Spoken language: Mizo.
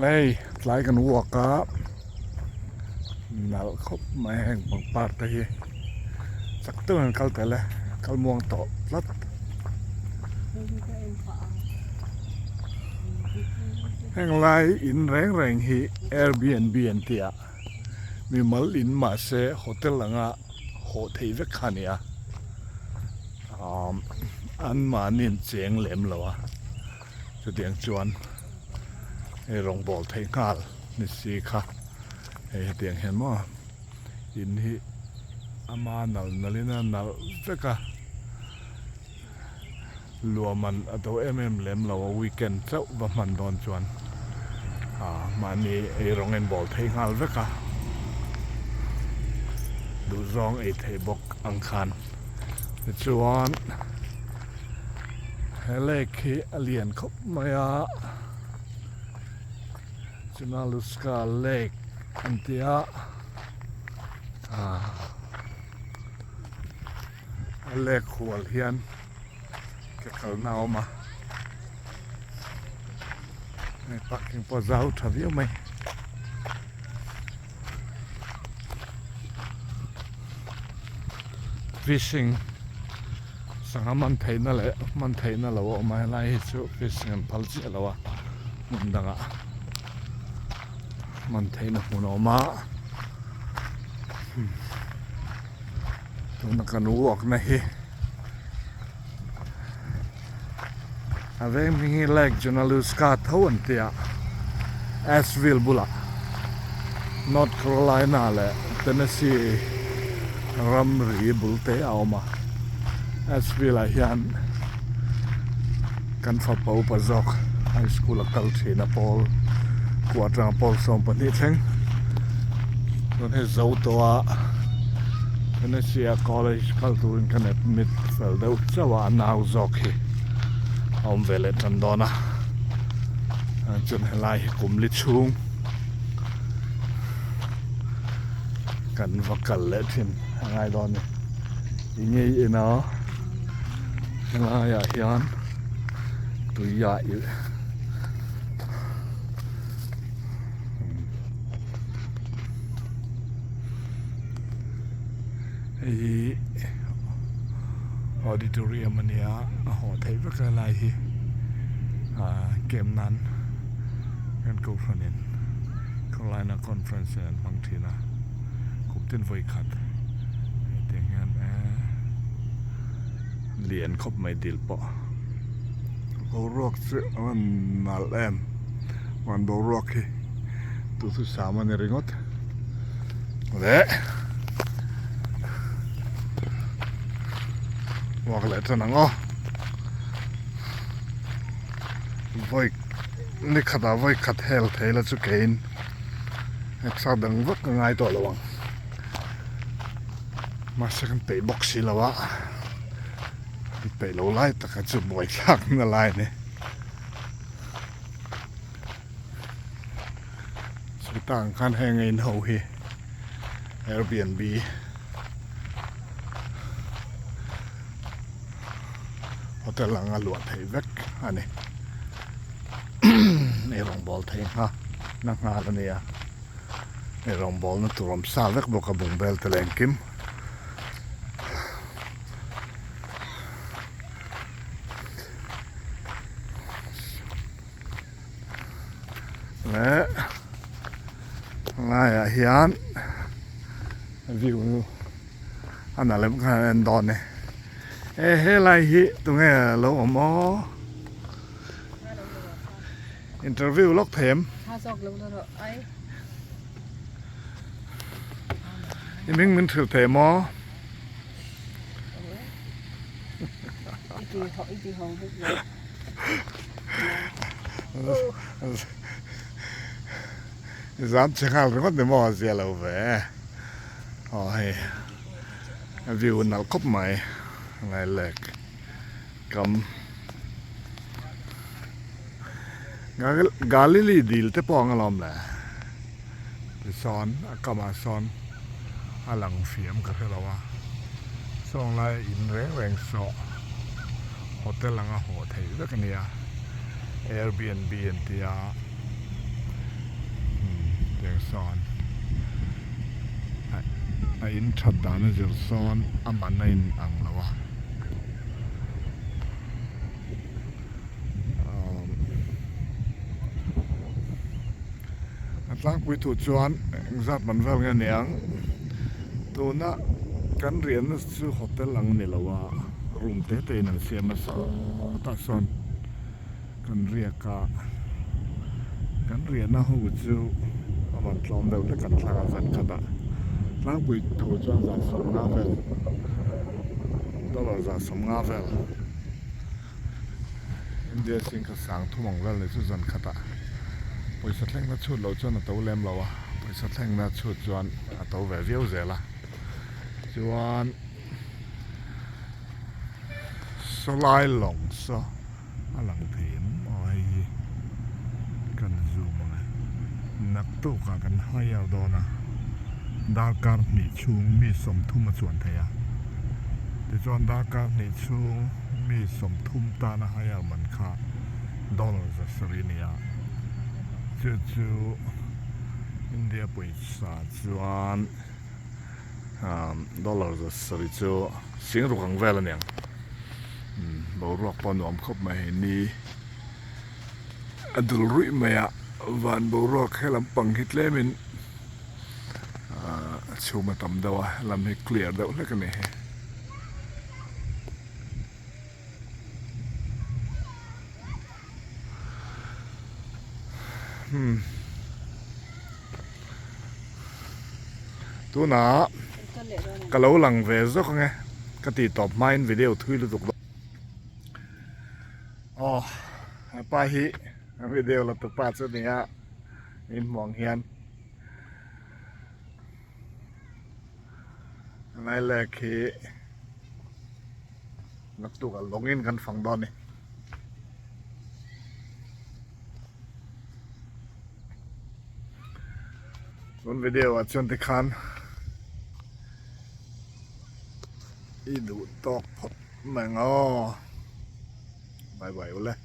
Hei tlai kan walk a nalh khawp mai heng pangpar te hi chak deuh in an kal tel e kal muang tawh tlat. Heng lai in reng reng hi Airbnb an ti a mimal in mahse hotel anga hawh theih vek kha a ni a an mahni an cheng lem lo a chutiang chuan hei rawngbawl theih nghal ni si kha hei hetiang hian maw in hi ama nal nal in a nalh vek a luahman a do em em lem lo a weekend chauh va hman dawn chuan ah mahni ei rawng en bawl theih nghal vek a duhzawng ei theih bawk ang khan tichuan he lake hi a lian khawp mai a Junaluska lake an ti a ah. A lek hual hian ke kalna a awm a hei parking pawh zau tha viau mai fishing sangha man theihna leh man theihna lo a awm a helai hi chu fishing an phal chiah lo a hmun dangah man theihna hmun a awm a. Tuna kan walk na hi a veng hming hi Lake Junaluska tho an ti a Asheville bulah North Carolina leh Tennessee ramri bul te a awm a Asheville ah hian kan fapa upa zawk high school a kal thin a pawl kua atanga pawl 12 thleng chuan hei zo tawh a Tennessee-a college kal turin kan admit fel deuh chauh a a nau zawk hi a awm ve leh tan dawn a chuan helai hi kum li chhung kan va kal leh thin a ngai dawn a ni i ngei en a helaiah hian tui ah ih Hei hi auditorium a nia a haw theih vek a helai hi ah camp nan kan kohhranin khawlaina conference an hmang thin a kum tin vawi khat hetiang hian eee lian khawp mai dil pawh boruak chu a rawn nalh em van boruak hi duhthusam a ni ringawt. Leh Walk leh tan ang aw Vawi ni khatah vawi khat hel thei la chu keiin exer dang vak ka ngai tawh lo ang mahse kan peih bawk si lo a kan peih lo lai taka chu buaithlak na lai a ni. Chutah ang khan heng a in ho hi Airbnb hotel anga luah theih vek a ni ei rawngbawl theih ngha na nghal a nia ei rawngbawl na tur awm sa vek bawk a bungbel te leh engkim. Leh laiah hian view a na lem khan a en dawn e e helai hi tunge lo awm aw interview lawk thei em i hming min hrilh thei em aw. Zam che nghal ringawt ni maw a zia lo ve aw hei a view nalh khawp mai lai lake kam Galili dil te pawh ang alawm le tisawn a kamah sawn a lang fiam ka hre lo a sawng lai in reng reng saw. Hotel anga hawh theih vek a nia Airbnb an tia umm tiang sawn a in that dan a zir sawn a man a in ang lo a umm a tlangpui thu chuan engzat man vel nge niang tuna kan riahna chu hotel ang ni lo a room te te in an siam a sawtah sawn kan riak a kan riahna ho chu a rawn tlawm deuh hlek an thlak a zan khatah tlangpui thu chuan zan sawmnga vel dollar zan sawmnga vel. India sing kha sang thum ang vel ni chu zan khatah pawisa thlengna chhut loh chuan a to lem lo a, pawisa thlengna chhut chuan a to ve viau zel a, chuan sawlai lawng saw a lang thei em aw hei hi kan zoom ang e, naktukah kan hire dawn a, darkar hnih chhung mi sawmthum a chuan thei a, tichuan darkar hnih chhung. Mi 30 tana hire man kha dollar 700 nia, chu chu India pawisa chuan dollar 700 chu sing ruk ang vel a niang, boruak pawh a nuam khawp mai hei ni a dul ruih mai a, van boruak he lampang hi tlemin a chhum a tam deuh a, helam hi clear deuh hlek a ni hei. Tunah ka lo lang ve zawk ange ka tih tawp hmain video thui lutuk dawn. Aw hepa hi video la tupa chu nia inhmuh ang hian. Lailak hi naktuk ah lawngin kan fang dawn a ni. Tun video ah chuan tikhan i duh tawk phawt mai ang aw. Bye bye ule.